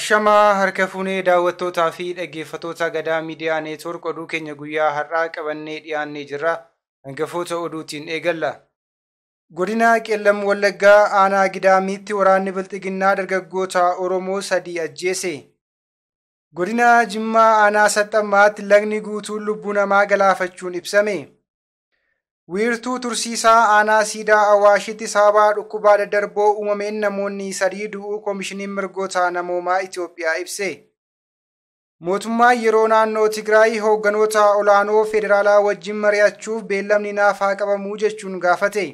Ashamaa harka fuunee daawwattootaa fi dhaggeeffattoota Gadaa Miidiyaa Neetwoork oduu keenya guyyaa har'aa qabannee dhiyaannee jirra. Hangafoota oduutiin eegalla. Godina Qeellam Wallaggaa aanaa Gidaamiitti waraanni Bilxiginnaa dargaggoota Oromoo 3 ajjeese. Godina Jimmaa aanaa Saxxammaatti lagni guutuun lubbuu namaa galaafachuun ibsame. Wiirtuu tursiisaa aanaa Siidaa Awaashitti sababa dhukkubaa daddarboo uumameen namoonni 3 du'uu Koomishiniin Mirgoota Namoomaa Itoophiyaa ibse. Mootummaan yeroo naannoo Tigraay hoogganoota olaanoo federaalaa wajjin mari'achuuf beellamni naaf haa qabamuu jechuun gaafate.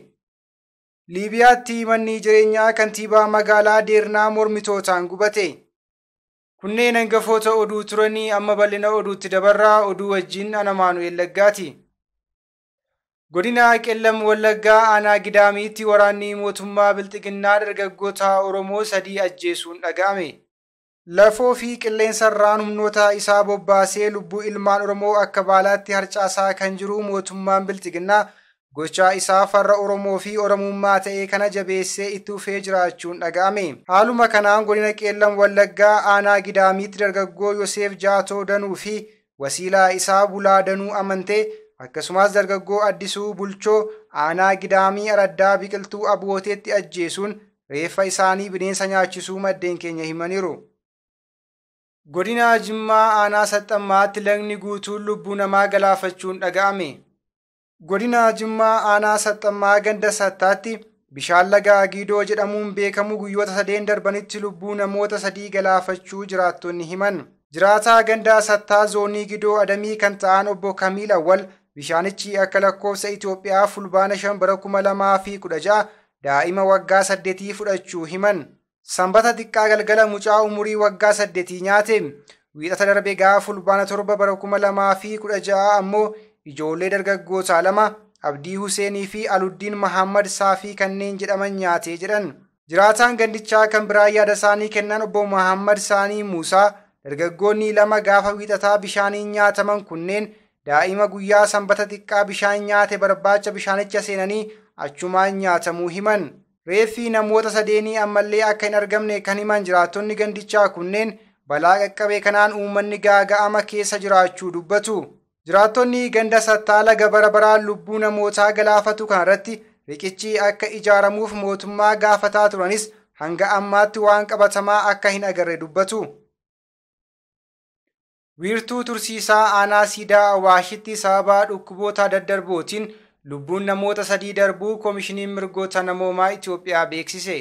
Liibiyaatti manni jireenyaa kantiibaa magaalaa Deernaa mormitootaan gubate. Kunneen hangafoota oduu turanii amma bal'ina oduutti dabarraa oduu wajjin ana Maanu'eel Laggaati. Godina Qeellam Wallaggaa aanaa Gidaamiitti waraanni mootummaa Bilxiginnaa dargaggoota Oromoo 3 ajjeesuun dhaga'ame. Lafoo fi qilleensarraan humnoota isaa bobbaasee lubbuu ilmaan Oromoo akka baalaatti harcaasaa kan jiru mootummaan Bilxiginnaa gochaa isaa farra Oromoo fi Oromummaa ta'e kana jabeessee itti fufee jiraachuun dhaga'ame. Haaluma kanaan godina Qeellam Wallaggaa aanaa Gidaamiitti dargaggoo Yoseef Jaatoo Danuu fi wasiilaa isaa Bulaa Danuu amantee akkasumas dargaggoo Addisuu Bulchoo aanaa Gidaamii Araddaa Biqiltuu Abooteetti ajjeesuun reeffa isaanii bineensa nyaachisuu maddeen keenya himaniiru. Godina Jimmaa aanaa Saxxammaatti lagni guutuun lubbuu namaa galaafachuun dhaga'ame. Godina Jimmaa aanaa Saxxammaa ganda Sattaatti bishaan laga Giidoo jedhamuun beekamu guyyoota 3 darbanitti lubbuu namoota 3 galaafachuu jiraattonni himan. Jiraataa ganda Sattaa zoonii Gidoo Adamii kan ta'an obbo Kamiil Awwal bishaanichi akka lakkoofsa Itoophiyaa fulbaana 5 bara 2016 daa'ima waggaa 8 fudhachuu himan. Sanbata xiqqaa galgala mucaa umurii waggaa 8 nyaate. Wiixata darbe gaafa fulbaana 7 bara 2016 ammoo ijoollee dargaggoota 2 Abdii Huseenii fi Aluddiin Mahammad Saafii kanneen jedhaman nyaatee jedhan. Jiraataan gandichaa kan biraa yaada isaanii kennan obbo Mahammad Saanii Muusaa dargaggoonni 2 gaafa wiixataa bishaaniin nyaataman kunneen daa'ima guyyaa sanbata xiqqaa bishaan nyaate barbaacha bishaanicha seenanii achumaan nyaatamuu himan. Reeffi namoota 3 ammallee akka hin argamne kan himan jiraattonni gandichaa kunneen balaa qaqqabee kanaan uummanni gaaga'ama keessa jiraachuu dubbatu. Jiraattonni ganda Sattaa laga bara baraan lubbuu namootaa galaafatu kanarratti riqichi akka ijaaramuuf mootummaa gaafataa turanis hanga ammaatti waan qabatamaa akka hin agarre dubbatu. Wiirtuu tursiisaa aanaa Siidaa Awaashitti sababa dhukkuboota daddarbootiin lubbuun namoota 3 darbuu Koomishiniin Mirgoota Namoomaa Itoophiyaa beeksise.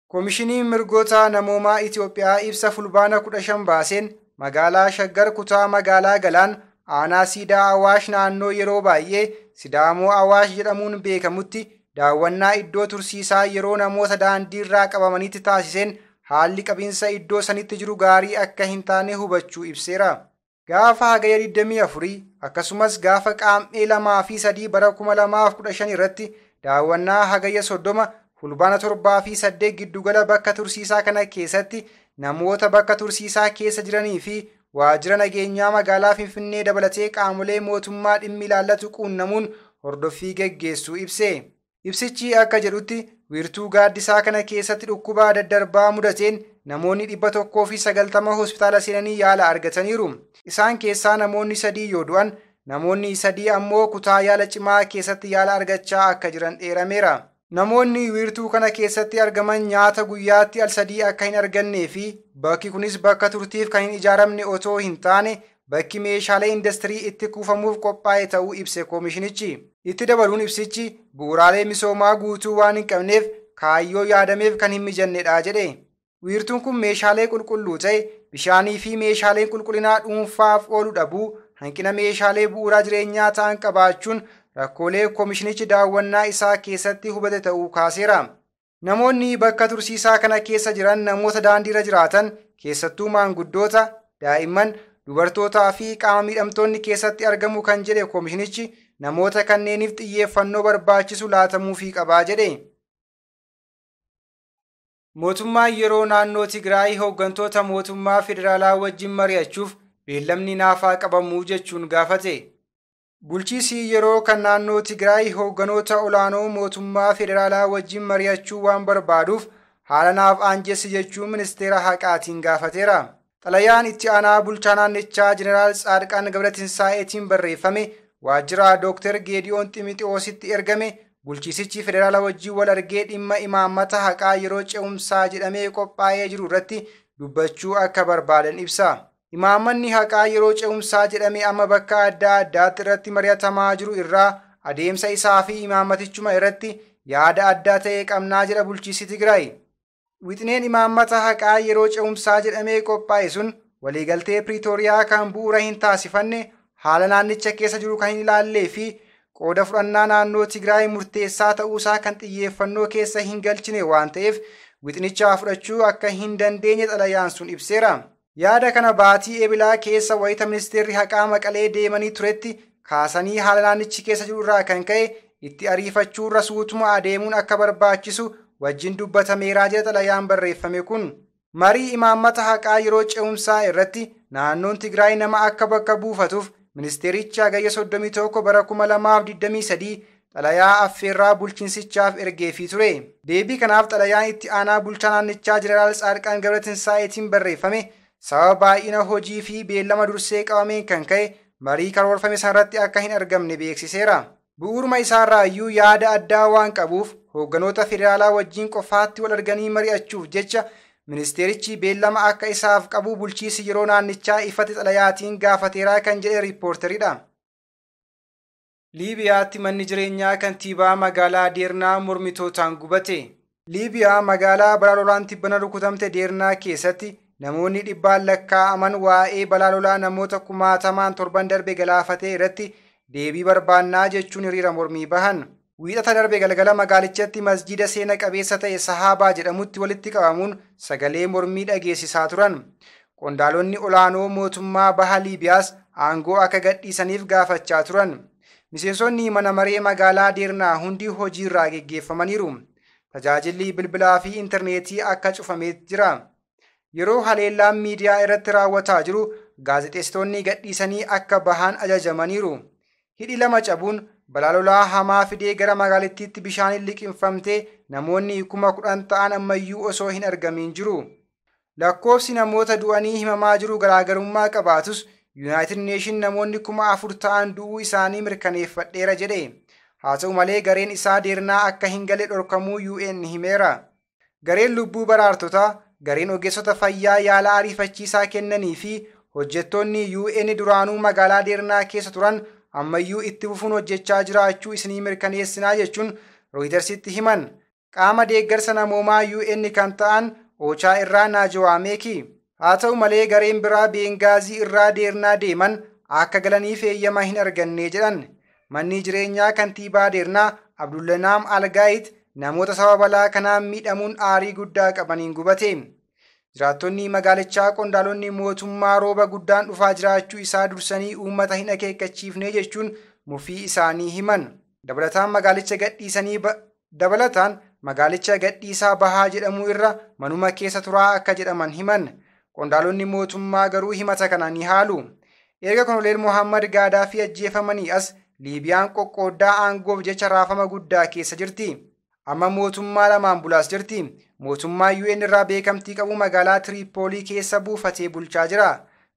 Koomishiniin Mirgoota Namoomaa Itoophiyaa ibsa fulbaana 15 baaseen magaalaa Shaggar kutaa magaalaa Galaan aanaa Siidaa Awaash naannoo yeroo baay'ee Sidaamoo Awaash jedhamuun beekamutti daawwannaa iddoo tursiisaa yeroo namoota daandiirraa qabamanitti taasiseen haalli qabinsa iddoo sanitti jiru gaarii akka hin taane hubachuu ibseera. Gaafa hagaya 24 akkasumas gaafa qaam'ee 2 fi 3 bara 2015 irratti daawwannaa hagaya 30 fulbaana 7 fi 8 giddugala bakka tursiisaa kana keessatti namoota bakka tursiisaa keessa jiranii fi waajjira nageenyaa magaalaa Finfinnee dabalatee qaamolee mootummaa dhimmi ilaallatu quunnamuun hordoffii geggeessuu ibse. Ibsichi akka jedhutti wiirtuu gaaddisaa kana keessatti dhukkuba daddarbaa mudateen namoonni 190 hospitaala seenanii yaala argataniiru. Isaan keessaa namoonni 3 yoo du'an namoonni 3 ammoo kutaa yaala cimaa keessatti yaala argachaa akka jiran dheerameera. Namoonni wiirtuu kana keessatti argaman nyaata guyyaatti al 3 akka hin argannee fi bakki kunis bakka turtiif kan hin ijaaramne otoo hin taane bakki meeshaalee industirii itti kuufamuuf qophaa'e ta'uu ibse koomishinichi. Itti dabaluun ibsichi bu'uuraalee misoomaa guutuu waan hin qabneef kaayyoo yaadameef kan hin mijannedha jedhe. Wiirtuun kun meeshaalee qulqulluu ta'e bishaanii fi meeshaaleen qulqullinaa dhuunfaaf oolu dhabuu hanqina meeshaalee bu'uuraa jireenyaa ta'an qabaachuun rakkoolee koomishinichi daawwannaa isaa keessatti hubate ta'uu kaaseera. Namoonni bakka tursiisaa kana keessa jiran namoota daandiirra jiraatan keessattuu maanguddoota, daa'imman, dubartootaa fi qaama miidhamtoonni keessatti argamu kan jedhe koomishinichi namoota kanneeniif xiyyeeffannoo barbaachisu laatamuufii qabaa jedhe. Mootummaan yeroo naannoo Tigraay hooggantoota mootummaa federaalaa wajjin mari'achuuf beellamni naaf haa qabamuu jechuun gaafate. Bulchiisi yeroo kan naannoo Tigraay hoogganoota olaanoo mootummaa federaalaa wajjin mari'achuu waan barbaaduuf haala naaf aanjessi jechuun ministeera haqaatiin gaafateera. Xalayaan itti aanaa bulchaa naannichaa Jeneraal Tsaadqaan Gabratinsaa'eetiin barreeffame waajjira Dooktar Geediyoon Ximxiyoositti ergame bulchiisichi federaala wajjin wal argee dhimma imaammata haqaa yeroo ce'umsaa jedhamee qophaa'ee jiru irratti dubbachuu akka barbaadan ibsa. Imaammanni haqaa yeroo ce'umsaa jedhamee amma bakka adda addaatti irratti mari'atamaa jiru irraa adeemsa isaa fi imaammatichuma irratti yaada addaa ta'e qabnaa jedha bulchiisi Tigraay. Wixineen imaammata haqaa yeroo ce'umsaa jedhamee qophaa'e sun waliigaltee Piriitooriyaa kan bu'uura hin taasifanne, haala naannicha keessa jiru kan hin ilaallee fi qooda fudhannaa naannoo Tigraay murteessaa ta'uusaa kan xiyyeeffannoo keessa hin galchine waan ta'eef wixinicha fudhachuu akka hin dandeenye xalayaan sun ibseera. Yaada kana baatii Ebilaa keessa wayita ministeerri haqaa Maqalee deemanii turetti kaasanii haala naannichi keessa jiru irraa kan ka'e itti ariifachuurra suutuma adeemuun akka barbaachisu wajjin dubbatameeraa jedha xalayaan barreeffame kun. Marii imaammata haqaa yeroo ce'umsaa irratti naannoon Tigraay nama akka bakka buufatuuf ministeerichi Hagayya 31 bara 2023 xalayaa affeerraa bulchiinsichaaf ergeefii ture. Deebii kanaaf xalayaan itti aanaa bulchaa naannichaa Jeneraal Tsaadqaan Gabratinsaa'eetiin barreeffame sababa baay'ina hojii fi beellama dursee qabameen kan ka'e marii karoorfame sanarratti akka hin argamne beeksiseera. Bu'uuruma isaarraa iyyuu yaada addaa waan qabuuf hoogganoota federaalaa wajjin qofaatti wal arganii mari'achuuf jecha ministeerichi beellama akka isaaf qabu bulchiisi yeroo naannichaa ifatti xalayaatiin gaafateeraa kan jedhe riippoorteridha. Liibiyaatti manni jireenyaa kantiibaa magaalaa Deernaa mormitootaan gubate. Liibiyaa magaalaa balaa lolaan tibbana rukutamte Deernaa keessatti namoonni dhibbaan lakkaa'aman waa'ee balaa lolaa namoota kumaatamaan torban darbe galaafatee irratti deebii barbaannaa jechuun hiriira mormii bahan. Wiixata darbe galgala magaalichatti masjiida seena qabeessa ta'e Sahaabaa jedhamutti walitti qabamuun sagalee mormii dhageessisaa turan. Qondaalonni olaanoo mootummaa baha Liibiyaas aangoo akka gadhiisaniif gaafachaa turan. Miseensonni mana maree magaalaa Deernaa hundi hojiirraa geggeeffamaniiru. Tajaajilli bilbilaa fi intarneetii akka cufamee jira. Yeroo haleellaan miidiyaa irratti raawwataa jiru gaazexeessitoonni gadhiisanii akka bahan ajajamaniiru. Hidhi lama cabuun balaa lolaa hamaa fidee gara magaalittiitti bishaaniin liqimfamtee namoonni 10,000 ta'an ammayyuu osoo hin argamin jiru. Lakkoofsi namoota du'anii himamaa jiru garaagarummaa qabaatus Yuunaayitid Neeshin namoonni 4,000 ta'an du'uu isaanii mirkaneeffadheera jedhe. Haa ta'u malee gareen isaa Deernaa akka hin galle dhorkamuu UN himeera. Gareen lubbuu baraartotaa, gareen ogeessota fayyaa yaala ariifachiisaa kennanii fi hojjettoonni UN duraanuu magaalaa Deernaa keessa turan ammayyuu itti fufuun hojjechaa jiraachuu isinii mirkaneessinaa jechuun Rooyitersitti himan. Qaama deeggarsa namoomaa UN kan ta'an Oochaa irraa Naajawaa Meeki. Haa ta'u malee gareen biraa Beengaazii irraa Deernaa deeman akka galaniif eeyyama hin arganne jedhan. Manni jireenyaa kantiibaa Deernaa Abdullanaam Algaayit namoota sababa balaa kanaan miidhamuun aarii guddaa qabaniin gubate. Jiraattonni magaalichaa qondaalonni mootummaa rooba guddaan dhufaa jiraachuu isaa dursanii uummata hin akeekkachiifne jechuun mufii isaanii himan. Dabalataan magaalicha gadhiisaa bahaa jedhamu irra manuma keessa turaa akka jedhaman himan. Qondaalonni mootummaa garuu himata kana ni haalu. Erga Koloneel Mohammad Gaadaafii ajjeefamanii as Liibiyaan qoqqooddaa aangoof jecha raafama guddaa keessa jirti. Amma mootummaa lamaan bulaas jirti. Mootummaa UN irraa beekamtii qabu magaalaa Tiriipoolii keessa buufatee bulchaa jira.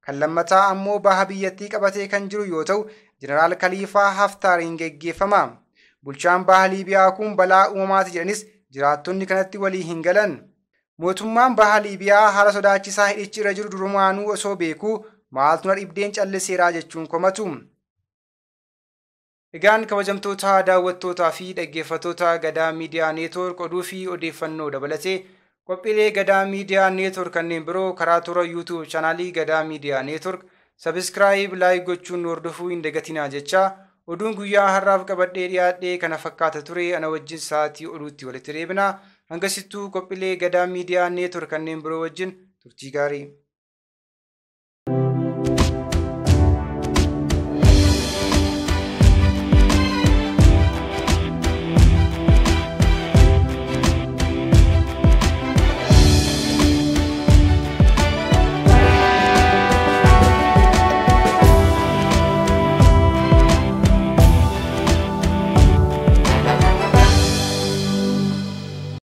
Kan lammataa ammoo baha biyyattii qabatee kan jiru yoo ta'u, Jeneraal Kaliifaa Haftaariin geggeeffama. Bulchaan baha Liibiyaa kun balaa uumamaati jedhanis jiraattonni kanatti walii hin galan. Mootummaan baha Liibiyaa haala sodaachisaa hidhichi irra jiru durumaanuu osoo beekuu maaltu na dhibdeen calliseeraa jechuun komatu. Egaan kabajamtoota daawwattootaa fi dhaggeeffattoota Gadaa Miidiyaa Neetwoork oduu fi odeeffannoo dabalatee qophiilee Gadaa Miidiyaa Neetwoork kanneen biroo karaa toora YouTube chaanaalii Gadaa Miidiyaa Neetwoork sabiskiraayib laayik gochuun hordofuu hin dagatinaa jechaa oduun guyyaa har'aaf qabadhee dhiyaadhee kana fakkaata ture ana wajjin sa'aatii oduutti walitti deebina. Hangasittuu qophiilee Gadaa Miidiyaa Neetwoork kanneen biroo wajjin turtii gaarii.